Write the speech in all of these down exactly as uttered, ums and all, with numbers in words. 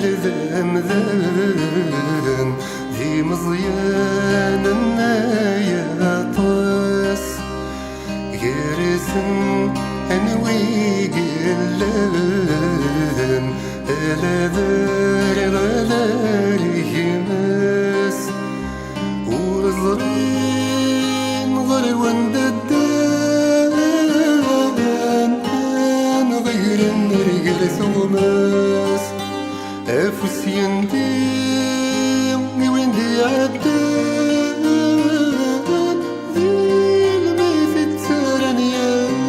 D amdan d imeẓyanen ay aṭas, gar-asen anwi i yellan ala d ariɣ ala d gma-s. Ur ẓrin ɣer wanda ddan, ɣiren ɣer gar tuɣmas. Afus yendi i win d-iɛeddan, di lmut i ttarran yas.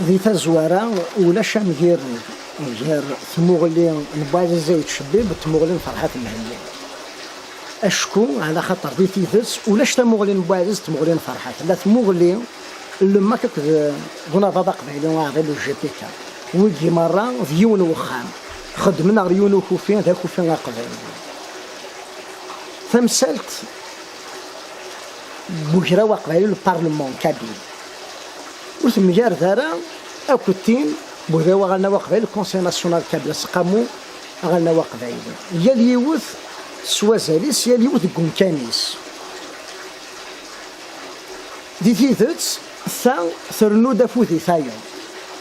Di tazwara, ulac amgired gar tmuɣli n Buɛziz Ayt Cebbib d tmuɣli n Ferḥat Mhenni. Acku, ɛla xaṭer di tidet, ulac tamuɣli n Buɛziz d tmuɣli n Ferḥat. La tmuɣli n Lemak akked, eh, Bunabaḍ Aqbayli Aɛḍil, le G P K. Wigi merra d yiwen n wexxam. Xeddmen ɣer yiwen ukufi, d akufi aqbayli. Tamsalt n ugraw aqbayli, le Parlement kabyle, ur temgarad ara akked tin n ugraw aɣelnaw aqbayli, le Conseil national kabyle, aseqqamu aɣelnaw aqbayli. Yal yiwet s wazal-is, yal yiwet deg umkan-is. Di tidet, ta trennu-d afud i tayeḍ.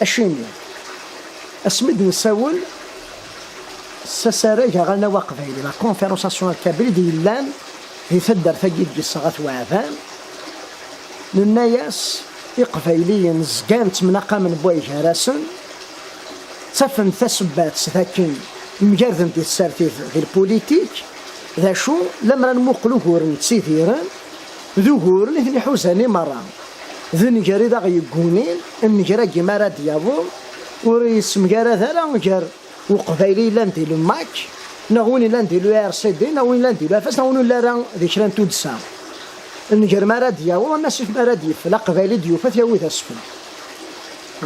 Acimi? Asmi d-nessawel s asarag aɣelnaw aqbayli, la Conférence nationale kabyle, i d-yellan di taddart-agi deg yesseɣ At Weɛban, nenna-yas Iqbayliyen zgan ttemnaqamen wway gar-asen, ttafen tasebbat s dakken mgarden di tsertit di lpulitik, d acu, lemmer ad nmuqel uguren ttidiren, d uguren i ten-iḥuzan i merra. D nnger i d aɣ-yeggunin, nnger-agi mi ara d-yaweḍ, ur yessemgarad ara gar Uqbayli yellan di le MAK, neɣ win yellan di le R C D, neɣ win yellan di le F S, neɣ win ur yelli ara di kra n tuddsa. Nnger mi ara d-yaweḍ, am asif mi ara d-yeffel, Aqbayli d-yufa ad yawi d asfel.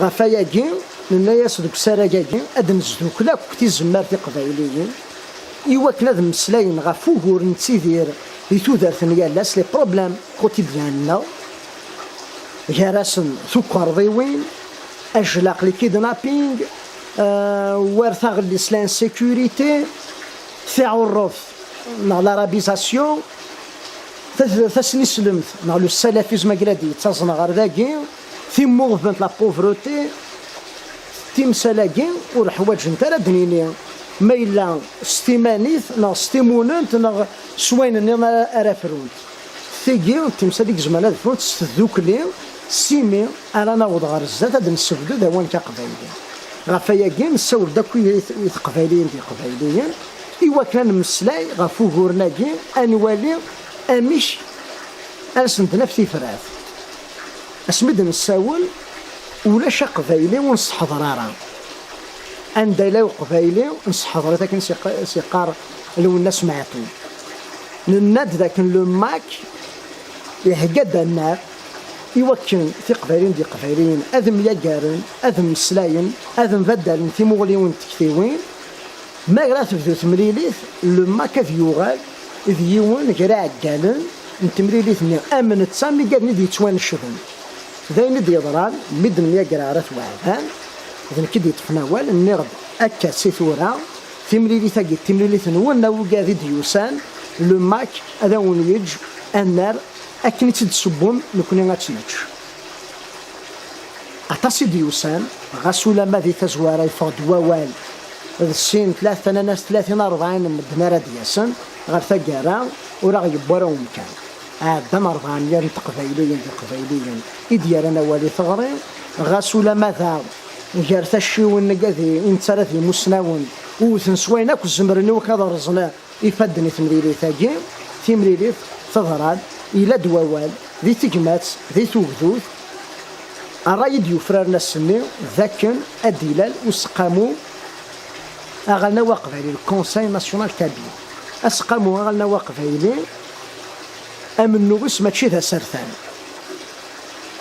Ɣef wayagi, nenna-yas deg usarag-agi, ad d-nesdukel akk tizemmar tiqbayliyin, i wakken ad mmeslayen ɣef ugur nettidir di tudert n yal ass, les problèmes quotidiens-nneɣ, gar-asen tukerḍiwin, ajlaq, le kidnapping, euh, war taɣellist, l'insécurité, tiɛurrebt neɣ l'arabisation, tas-, tasnislemt neɣ le salafisme akken ad yettaẓen ɣer dagi, timmuɣbent, la pauvreté, timsal-agi ur ḥwaǧent ara ad d-nini ma yella s timanit neɣ s timunent neɣ s wayen nniḍen ara, ara frunt. Tigi d timsal i izemren ad frunt s tdukli, s imi ara naweḍ ɣer zdat ad d-nessebded awanek aqbayli. Ɣef wayagi, nessawel-d akk i, i teqbayliyin d iqbayliyen i wakken ad nemmeslay ɣef uguren-agi, ad nwali amek ara sen-d-naf tifrat. Asmi d-nessawel, ulac aqbayli ur nesseḥḍer ara. Anda yella uqbayli, nesseḥḍer-it akken s-, s-yeqqar Lwennas Meɛtub. Nenna-d dakken le MAK ihegga-d annar i wakken tiqbayliyin d iqbayliyen ad myagaren, ad mmeslayen, ad mbaddalen timuɣliwin d tektiwin. Ma ara tebdu temlilit, le MAK ad yuɣal d yiwen gar iɛeggalen n temlilit-nni am netta mi ggaden i d-yettwanecden. D ayen i d-yeḍran mi d-nemyager ɣer At Weɛban, d nekk i d-yeṭṭfen awal, nniɣ-d akka si tura, timlilit-agi d timlilit-nwen, a wigad i d-yusan, le MAK ad awen-yeǧǧ annar Akken i tt-id-tessewwem, nekkni ad tt-nečč. Aṭas i d-yusan, ɣas ulamma di tazwara yeffeɣ-d wawal d sin, tlata, nnan-as tlatin, rebɛin n medden ara d-yasen ɣer taggara, ur aɣ-yewwi ara umkan. Ɛeddan rebɛemya n teqbayliyin d iqbayliyen i d-yerran awal i teɣri, ɣas ulamma da gar tacciwin negadi i nettarra d imusnawen, wwten s wayen akk zemren i wakk ad rẓen ifadden i temlilit-agi. Timlilit teḍra-d, yella-d wawal di tegmat, di tugdut, ṛṛay i d-yufraren ass-nni d akken ad d-ilal useqqamu aɣelnaw aqbayli, le Conseil National Kabyle. Aseqqamu aɣelnaw aqbayli, amennuɣ-is mačči d asertan.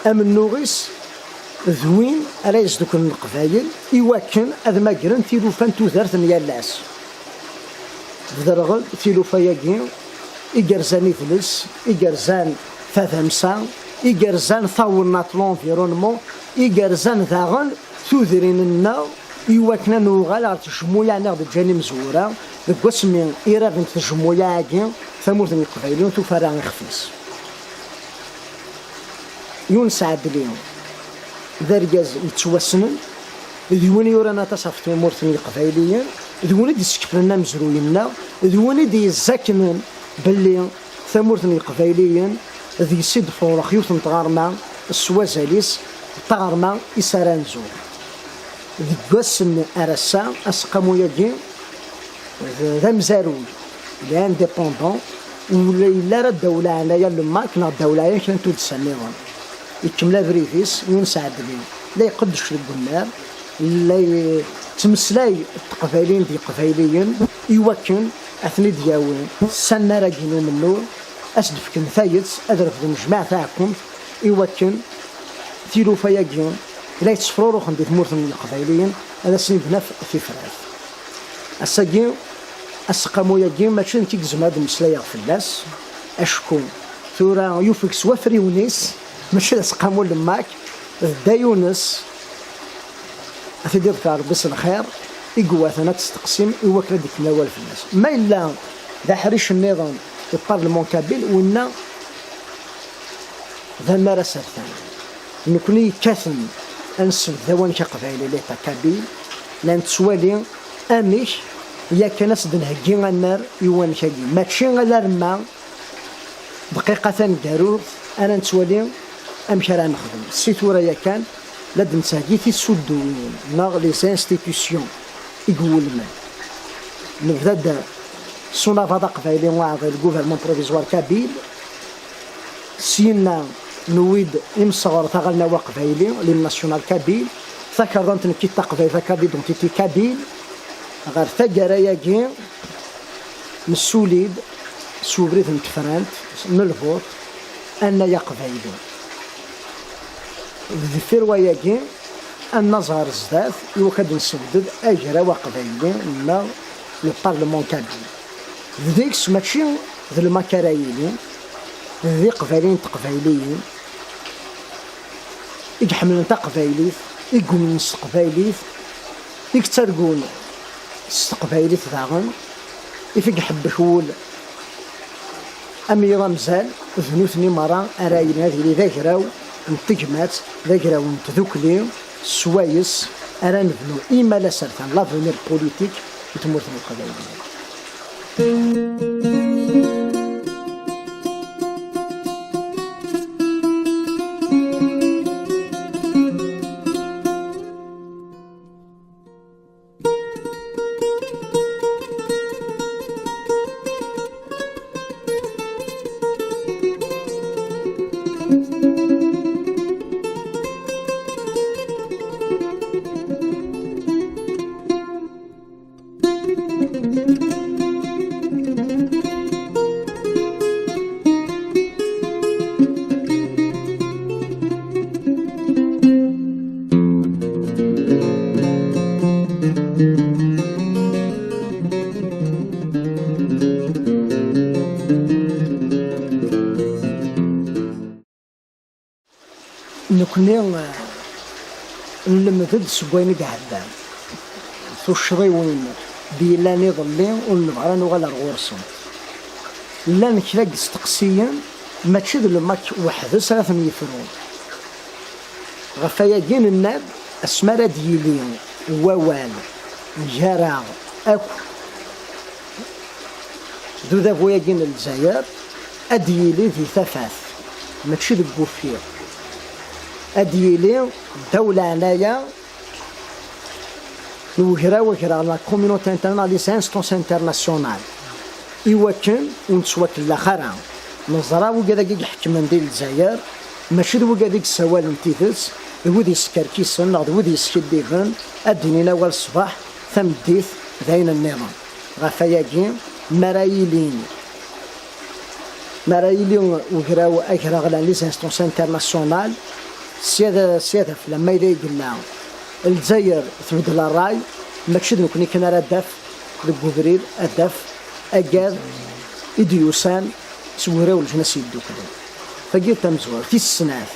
Amennuɣ-is d win ara yesduklen Leqbayel i wakken ad magren tilufa n tudert n yal ass. Tderɣel tilufa-agi i yerzan idles, i yerzan tadamsa, i yerzan tawennaṭ, l'environnement, i yerzan daɣen tudrin-nneɣ i wakken ad nuɣal ɣer tejmuya-nneɣ d ǧǧan imezwura deg wasmi i rabent tejmuya-agi tamurt n Leqbayel ur tufi ara ixef-is. Yunes Ɛedli d argaz yettwassnen, d win yuran aṭas ɣef tmurt n Yeqbayliyen, d win i d-iskeflen amezruy-nneɣ, d win i d-yezzaknen belli tamurt n Yeqbayliyen deg-s i d-tefrurex yiwet n tɣerma s wazal-is, d taɣerma i s ara nzur. Deg wass-nni ar ass-a, aseqqamu-agi d, d amzaruy, il est indépendant, ur yelli ara ddaw leɛnaya n le MAK neɣ ddaw leɛnaya n kra n tuddsa nniḍen. Ikemmel abrid-is, Yunes Ɛedli la iqeddec deg unnar, la yettmeslay d teqbayliyin d yeqbayliyen i wakken ad ten-id-yawi s annar-agi n umennuɣ, ad s-d-fken tayet, ad refden jmaɛ taɛkumt i wakken tilufa-agi la yettefruruxen di tmurt n Yeqbayliyen ad asen-id-naf tifrat. Ass-agi, aseqqamu-agi mačči d nekk i yezmer ad mmeslayeɣ fell-as, acku tura yufeg s wafriwen-is, mačči d aseqqamu n le MAK, d Dda Yunes, ad t-id-iḍfer Rebbi s lxir, i iwatan ad testeqsim i wakken ad d-ikemmel awal fell-as. Ma yella d aḥric nniḍen i Parlement kabyle, winna d annar asertan. Nekni yekkaten ad nessebded awanek aqbayli, l'État kabyle, la nettwali amek yakan ad s-d-nheggi annar i uwanek-agi. Mačči alarma dqiqa taneggarut ara nettwali amek ara nexdem. Si tura yakan la d-nettheggi tisudduwin neɣ les institutions i iwulmen. Nebda-d s unabaḍ aqbayli uɛḍil, le gouvernement provisoire kabyle, syenna newwi-d imseɣret aɣelnaw aqbayli, l'hymne national kabyle, takarḍa n tnekkit taqbaylit, la carte d'identité kabyle. Ɣer taggara-agi nessuli-d s ubrid n tefrant n lvuṭ annay aqbayli. Deffir wayagi, ad naẓ ɣer zdat i wakken ad nessebded agraw aqbayli neɣ le Parlement kabyle. Deg-s mačči d le MAK ara yilin, d iqbayliyen d teqbayliyin i iḥemmlen taqbaylit, i yumnen s teqbaylit, i yettargun s teqbaylit daɣen, i t-iḥebbek wul am yiḍ amzal, d nutni merra ara yilin ad yili d agraw n tegmat, d agraw n tdukli, swayes ara nebnu imal asertan, l'avenir politique n tmurt n Leqbayel. Nekni, eh, nlemmed-d seg wayen i iɛeddan. Tuccḍiwin d-yellan iḍelli ur nebɣi ara nuɣal ar ɣur-sent. Llan kra n yisteqsiyen Mačči d le MAK weḥd-s ara ten-yefrun. Ɣef wayagi nenna-d, asmi ara d-yili wawal gar-aɣ akk d udabu-agi n Lezzayer, ad d-yili di tafat, mačči deg uffir. Ad d-yili ddaw leɛnaya n ugraw agraɣ, la communauté internationale, les instances internationales, i wakken ur nettwakellax ara. Neẓra wigad-agi i iḥekmen di Lezzayer, mačči d wigad i yessawalen tidet, d wid yeskerkisen neɣ d wid yeskiddiben, ad d-inin awal ṣṣbeḥ, tameddit, d ayen nniḍen. Ɣef wayagi, mi ara yilin mi ara yili ugraw agraɣlan, les instances internationales, sya d, sya d afella, ma yella i yella Lezzayer tbeddel ṛṛay, mačči d nekkni kan ara d-taf deg ubrid, ad d-taf agad i d-yusan seg Ugraw n Leǧnas Yedduklen. Tagi d tamezwarut. Tis snat,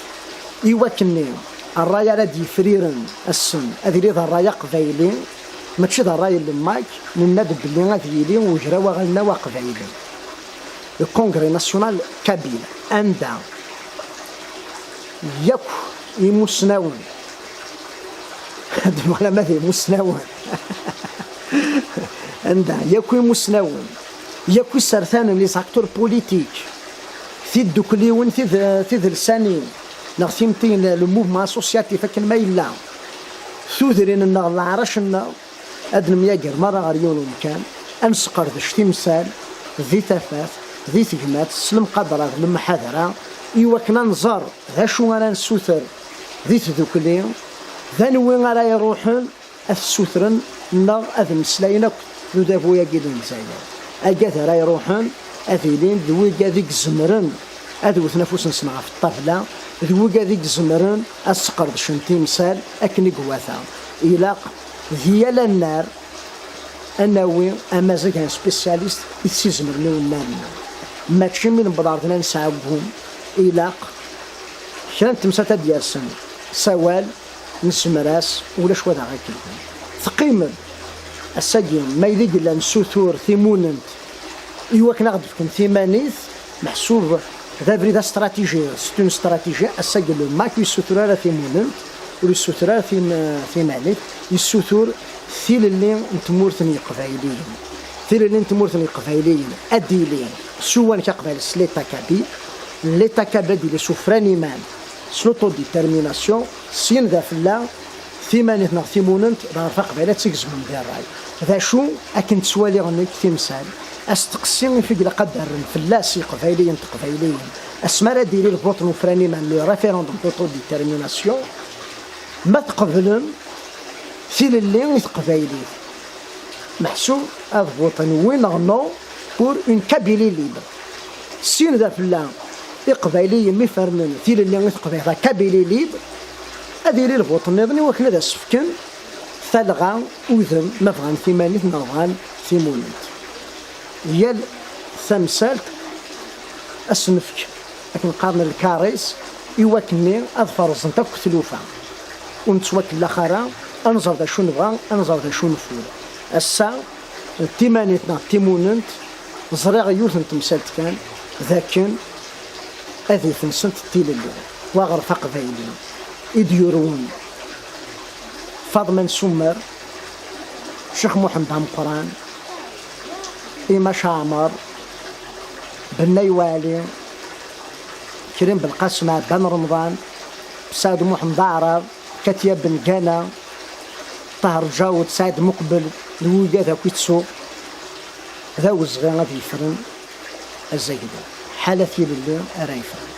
i wakken-nni ṛṛay ara d-yefriren ass-n ad yili d ṛṛay aqbayli, mačči d ṛṛay n le MAK, nenna-d belli ad yili ugraw aɣelnaw aqbayli, le Congrès National Kabyle, anda yakk imusnawen, d wala ma d imusnawen, anda yakk imusnawen, yakk isertanen, les acteurs politiques, tiddukliwin, tid-, tidelsanin, neɣ timtiyin, le mouvement associatif akken ma yella, tudrin-nneɣ, leɛrac-nneɣ, ad nemyager merra ɣer yiwen umkan, ad nesqerdec timsal di tafat, di tegmat, s lemqadra d lemḥadra, i wakken ad nẓer d acu ara nessuter di tdukli, d anwi ara iruḥen ad t-ssutren neɣ ad mmeslayen akk d udabu-agi n Lezzayer. Agad ara iruḥen ad ilin d wigad i izemren ad wten afus-nsen ɣef ṭṭabla, d wigad i izemren ad sqerdcen timsal akken i iwata. Ilaq di yal annar ad nawi amazag, un spécialiste i t-izemren i unnar-nni. Mačči mi newweḍ ɣer din ad nesɛeggum, ilaq kra n temsalt ad d-yersen s awal, nessemras, ulac wa d aɣ-ikelben. Teqqim-d, ass-agi, ma yella yella nessutur timunent i wakken ad ɣ-d-fken timanit, meḥsub d abrid astratégie, c'est une stratégie, ass-agi le MAK ur yessutur ara timunent, ur yessutur ara tim-, timanit, yessutur tilelli n tmurt n Yeqbayliyen. Tilelli n tmurt n Yeqbayliyen ad d-tili s uwanek aqbayli, s l'État kabyle, l'État kabyle ad d-yili s ufran iman, s l'autodétermination, syin d afella timanit neɣ timunent d ɣer taqbaylit ad tt-igezmen di ṛṛay. D acu akken ttwaliɣ nekk timsal, asteqsi i fi ilaq ad d-rren fell-as Yeqbayliyen d Teqbayliyin, asmi ara d-yili lvuṭ n ufran iman, le référendum d'autodétermination, ma tqeblem tilelli i teqbaylit, meḥsub ad voten oui neɣ non pour une Kabylie libre. Syin d afella Iqbayliyen mi fernen tilelli i teqbaylit, la Kabylie libre, ad yili lvuṭ nniḍen i wakken ad as-fken talɣa, udem, ma bɣan timanit neɣ bɣan timunent. Yal tamsalt ad s-nefk, akken qqaren, lkaris, i wakken-nni ad ferẓent akk tlufa. Ur nettwakellax ara, ad nẓer d acu nebɣa, ad nẓer d acu neffud. Ass-a, d timanit neɣ d timunent, ẓriɣ yiwet n temsalt kan, d akken ad ifensent tilelli, wa ɣer taqbayli i d-yurwen Faḍma n Summer, Ccix Muḥend Ameqqran, Imac Ɛmer, Bennay Wali, Krim Belqasem, Ɛebban Remḍan, Saɛd Muḥend Aɛrab, Katya Bengana, Ṭaher Ǧawed, Saɛid Muqbel, d wigad akk i ttuɣ d awezɣi ad yefren azaglu. Ḥala tilelli ara yefren.